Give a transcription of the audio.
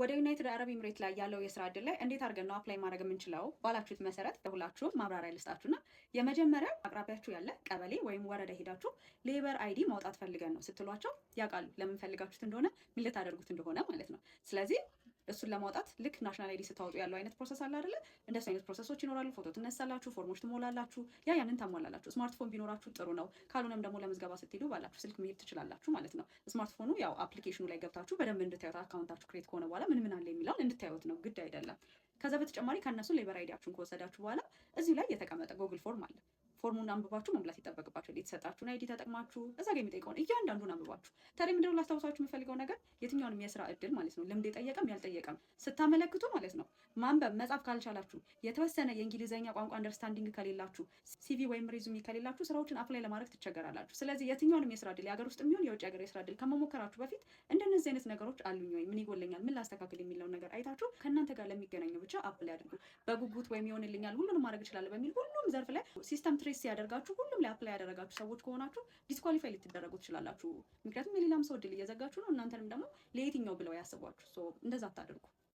ወደ ዩናይትድ አረብ ኤምሬት ላይ ያለው የስራ እድል ላይ እንዴት አድርገን ነው apply ማድረግ የምንችለው ባላችሁት መሰረት ለሁላችሁም ማብራሪያ ልስጣችሁና፣ የመጀመሪያው አቅራቢያችሁ ያለ ቀበሌ ወይም ወረዳ ሄዳችሁ labor ID ማውጣት ፈልገን ነው ስትሏቸው ያውቃሉ ለምን ፈልጋችሁት እንደሆነ፣ ምን ልታደርጉት እንደሆነ ማለት ነው። ስለዚህ እሱን ለማውጣት ልክ national ID ስታወጡ ያለው አይነት process አለ አይደለ? እንደሱ አይነት process ኦች ይኖራሉ። ፎቶ ትነሳላችሁ፣ ፎርሞች ትሞላላችሁ፣ ያንን ታሟላላችሁ። ስማርትፎን ቢኖራችሁ ጥሩ ነው። ካልሆነም ደግሞ ለምዝገባ ስትሄዱ ባላችሁ ስልክ መሄድ ትችላላችሁ ማለት ነው። ስማርትፎኑ ያው application ኑ ላይ ገብታችሁ በደንብ እንድታዩት፣ account ኣችሁ create ከሆነ በኋላ ምን ምን አለ የሚለውን እንድታዩት ነው፣ ግድ አይደለም። ከዛ በተጨማሪ ከእነሱ labor ID ያችሁን ከወሰዳችሁ በኋላ እዚሁ ላይ የተቀመጠ Google form አለ። ፎርሙን አንብባችሁ መሙላት ይጠበቅባችኋል። የተሰጣችሁን ID ተጠቅማችሁ እዛ ጋር የሚጠይቀውን እያንዳንዱን አንብባችሁ። ታዲያ ምንድነው ላስታውሳችሁ የምፈልገው ነገር፣ የትኛውንም የስራ እድል ማለት ነው፣ ልምድ የጠየቀም ያልጠየቀም ስታመለክቱ ማለት ነው፣ ማንበብ መጻፍ ካልቻላችሁ፣ የተወሰነ የእንግሊዝኛ ቋንቋ understanding ከሌላችሁ፣ CV ወይም resume ከሌላችሁ ስራዎችን apply ለማድረግ ትቸገራላችሁ። ስለዚህ የትኛውንም የስራ እድል፣ የሀገር ውስጥ የሚሆን የውጭ ሀገር የስራ እድል ከመሞከራችሁ በፊት እንደነዚህ አይነት ነገሮች አሉኝ ወይ፣ ምን ይጎለኛል፣ ምን ላስተካክል የሚለውን ነገር አይታችሁ ከእናንተ ጋር ለሚገናኘው ብቻ apply አድርጉ። በጉጉት ወይም ይሆንልኛል፣ ሁሉንም ማድረግ እችላለሁ በሚል ሁሉም ዘርፍ ላይ system trace ሲያደርጋችሁ ሁሉም ላይ apply ያደረጋችሁ ሰዎች ከሆናችሁ disqualify ልትደረጉ ትችላላችሁ። ምክንያቱም የሌላም ሰው እድል እየዘጋችሁ ነው፣ እናንተንም ደግሞ ለየትኛው ብለው ያስቧችሁ። እንደዛ አታድርጉ።